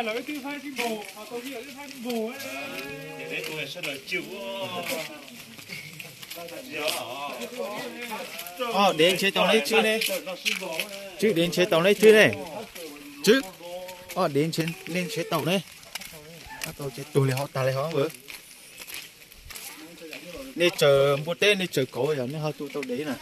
Ob dev nrhiav tau neb tswb ne. Tswb, dev nrhiav tau neb tswb ne. Tswb, ob dev neb nrhiav tau ne. Tau ces tuag li hov tag li hov. Nej tsaws npua teb, nej tsaws kauv yog nej ho tu tau dev na.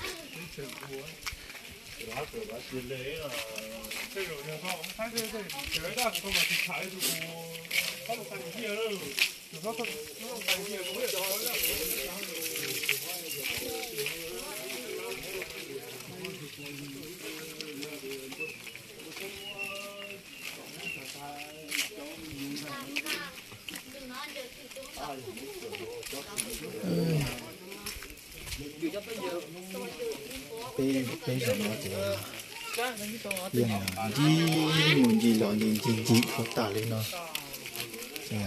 Peb, peb zaum no ces yeej ncig mus ncig los ncig ncig ncig ua tas li no. Ces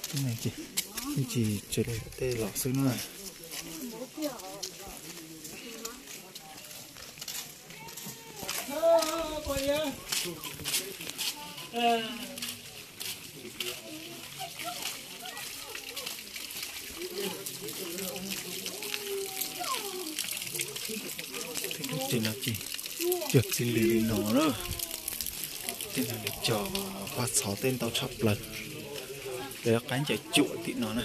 tib neeg ces tsis, tsis, tej los xwb na. Tej no ces cog txiv lws li no na. Tej no lawv cog paj txhov tej ntau tshaj plaws. Lawv qaib ncaws cuam tim no na.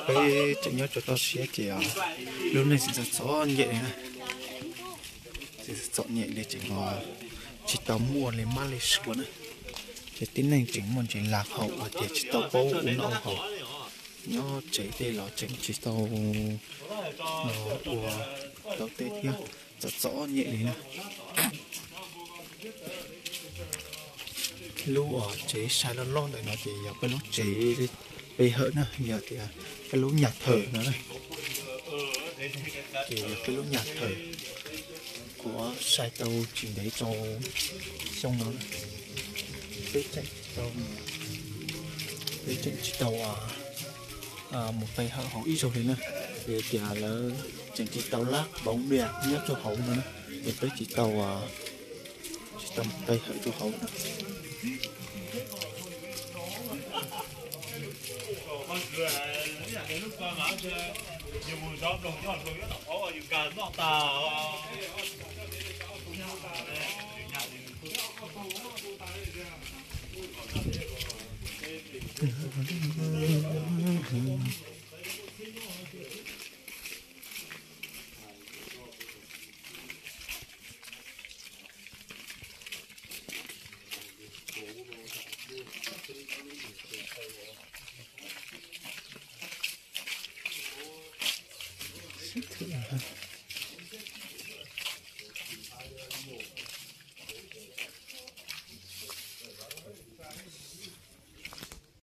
Peb tseem nyob rau toj siab ces lub neej txom txom nyem li na. Txom nyem li ces tsis tau muaj li mab li suav na. Ces tib neeg tseem muaj ntsis lag hauv hais tias tsis tau paub ua noj haus. Nyob tsev tej los tseem tsis tau ua tau tej thiab, txom txom nyem li na. Lub tsev sai loj loj ntawm no ces yog peb lub tsev pe hawm na, yog tias peb lub nyas thawm no na. Ces yog peb lub nyas thawm kuv sai tau tsis ntev rau xyoo no, peb tseem tsis tau, peb tseem tsis tau mus pe hawm hauv ib zaug li na. Vim tias lawv tseem tsis tau lab npaum dias nyob rau hauv no na, ces peb tsis tau, tsis tau mus pe hawm rau hauv no.